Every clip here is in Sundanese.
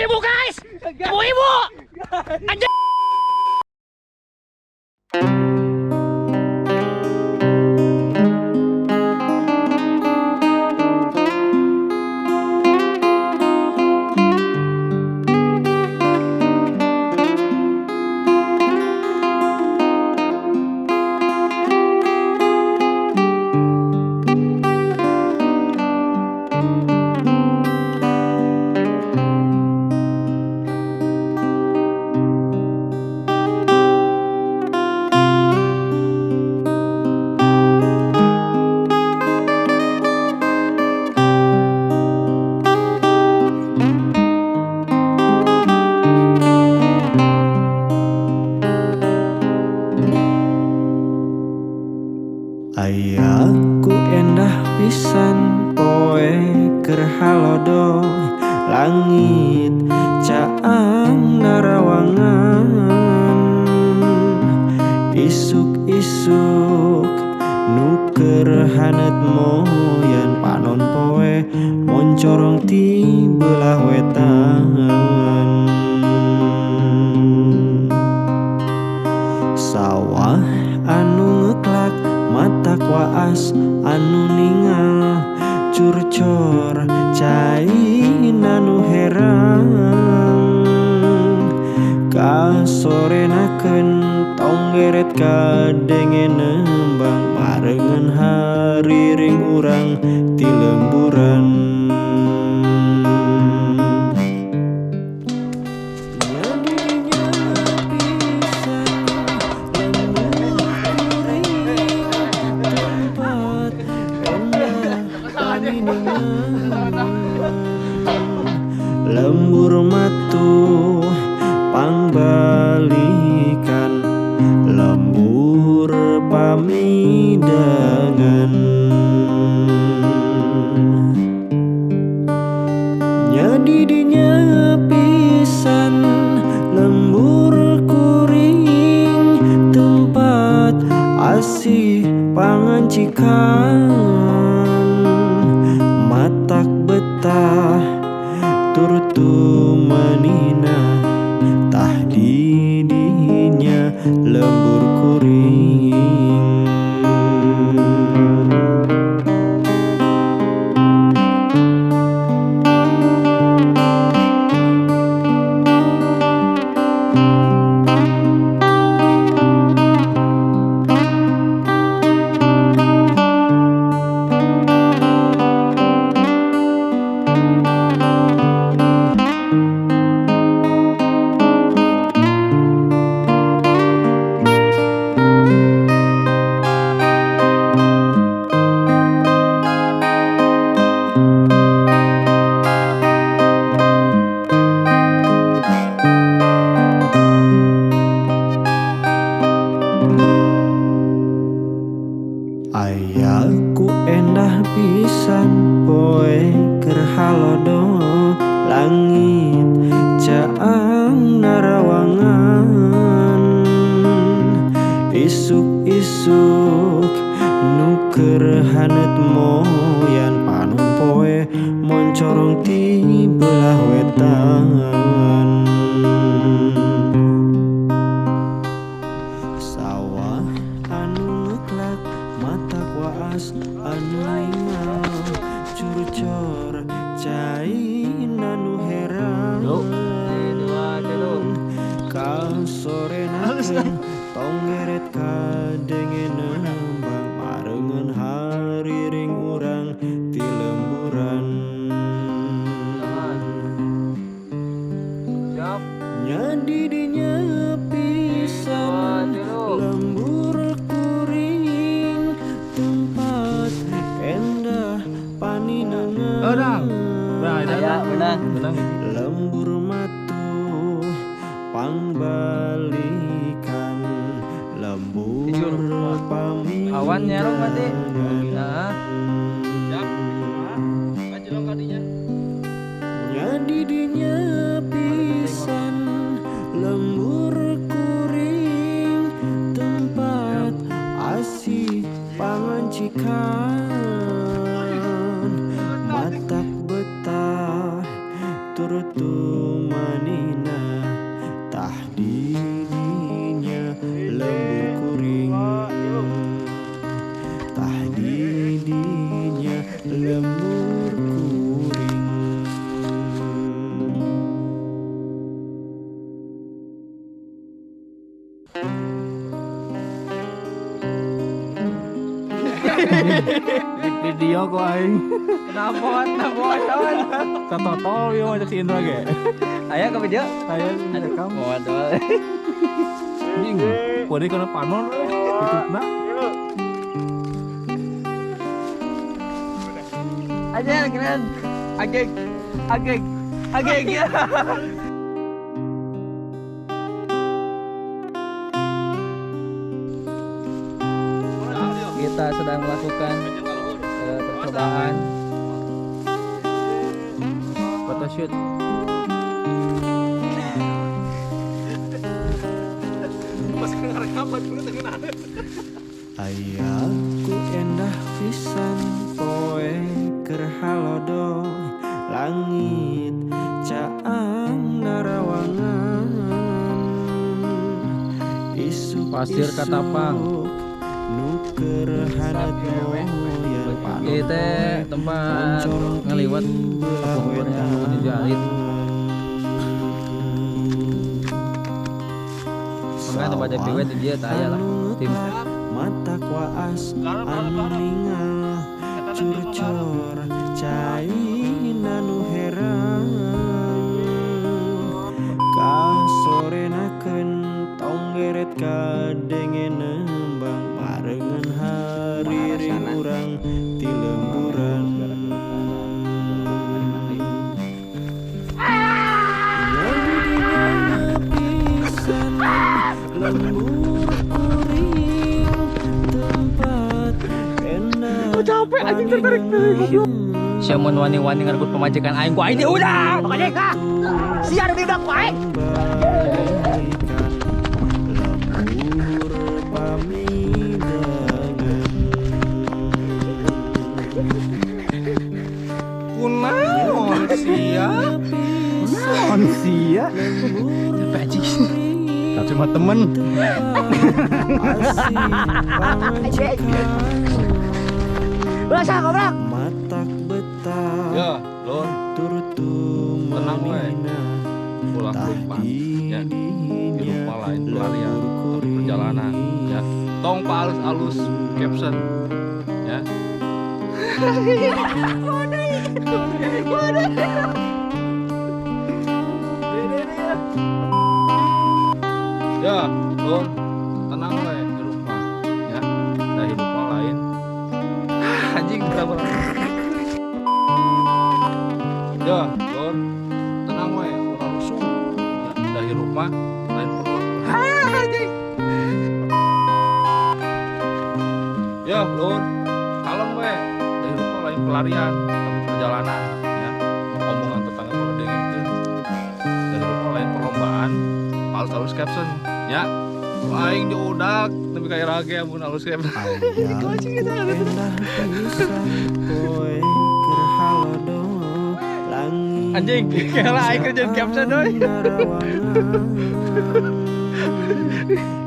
10.000, guys. 10.000. Anjing. Aya ku endah pisan poe keur halodo, langit caang narawangan, isuk-isuk nu keur haneut moyan, panon poe moncorong ti beulah wetan. Sawah anu ngeklak matak waas anu ningal, curcor cai anu herang, kasorenakeun tonggeret kadenge nembang, marengan hariring urang ti lemburan. Lembur matuh pangbalikan, lembur pamidangan. Nya di dinya pisan lembur kuring, tempat asih pangancikan, matak betah tur tumanina, tah di dinya lembur kuring. Aya ku endah pisan poe keur halodo, langit caang narawangan, isuk-isuk nu keur haneut moyan, panon poe moncorong ti beulah wetan. Sawah anu ngeklak matak waas anu ningal, curcor cai anu herang, kasorenakeun tonggeret kadenge nembang, marengan hariring urang ti lemburan. Nya di dinya pisan lembur kuring, tempat endah paninengan, lembur matuh pangbalikan, lembur Awan nyerong berarti. pamidangan. Nya di dinya pisan lembur kuring, tempat asih pangancikan, matak betah tur tumanina. Di video kok aing. Kenapa? Kenapa? Katotol ieu mah si Indra ge. Aya ke video? Aya direkam. Waduh. Anjing, peureui kana panon euy. Tutupna. Aja keren. Agek. Agek. Agek. Kita sedang melakukan percobaan photoshoot. Ayaku endah pisan poe keur halodo langit caang narawangan isuk Pasir Katapang. Nu keur haneut moyan Ini teh tempat ngaliwat kapungkurnya menuju alit. Makanya tempat DPW di dia tak aya lah tim. Mata kuas anu ningal curcor cai nanu herang kasorenakeun tonggeret kadenge nembang barengan hariring urang ti lemburan. Pisan lembur kuring tempat enak. Capek anjing tertarik goblok. Sia mun wani-wani ngarebut pamajikan aing ku aing diudak. Anjing ah. Sia diudak ku aing. Bagaikan lembur pamidangan. Kunaon sia? Kunaon sia? Capek anjing. Tak cuma temen. Ulah sah goblok. Matak betah Ya, Lur, turut Tenang, we. Pulang lupa. Ya. Hidup mah lain pelarian, tapi perjalanan, ya. Tong pa alus-alus caption, ya. Ya, Lur, tenang we hidup mah, ya. Nah, hidup mah lain. Ah, anjing berapa? Ya, Lur, tenang we, ulah rusuh. Ya, dah hirup mah lain perlu. Ah, anjing. Ya, Lur, kalem we. Dah hirup mah lain pelarian, tapi perjalanan, ya. Omongan tetangga kalau dengengkeun. Dah hirup mah lain perlombaan, halus-halus caption, ya. Aing diudak, tapi kayak rage amun halus caption. Endah pisan poe keur halodo langit Anjing, kela aing kerjaan caption euy.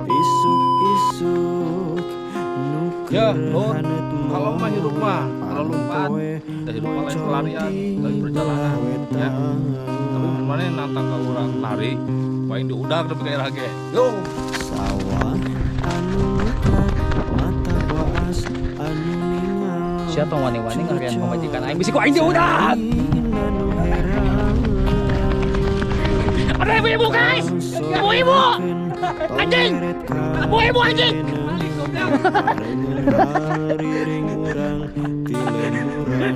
Isuk-isuk nu Ya, keur Lur, haneut kalau mah hidup mah, kalau lompat, poe dah hidup mah lain pelarian, lain perjalanan, ya. Tapi mana nantang ke orang lari, paling diudak tapi kayak rage. Yo. Sawah anu mutlak mata waas anu ningal Sia tong wani-wani ngarian pamajikan aing bisi ku aing diudak. anu herang Ada ibu-ibu guys. Ibu-ibu. Anjing. Ibu-ibu anjing. Barengan hariring urang ti lemburan.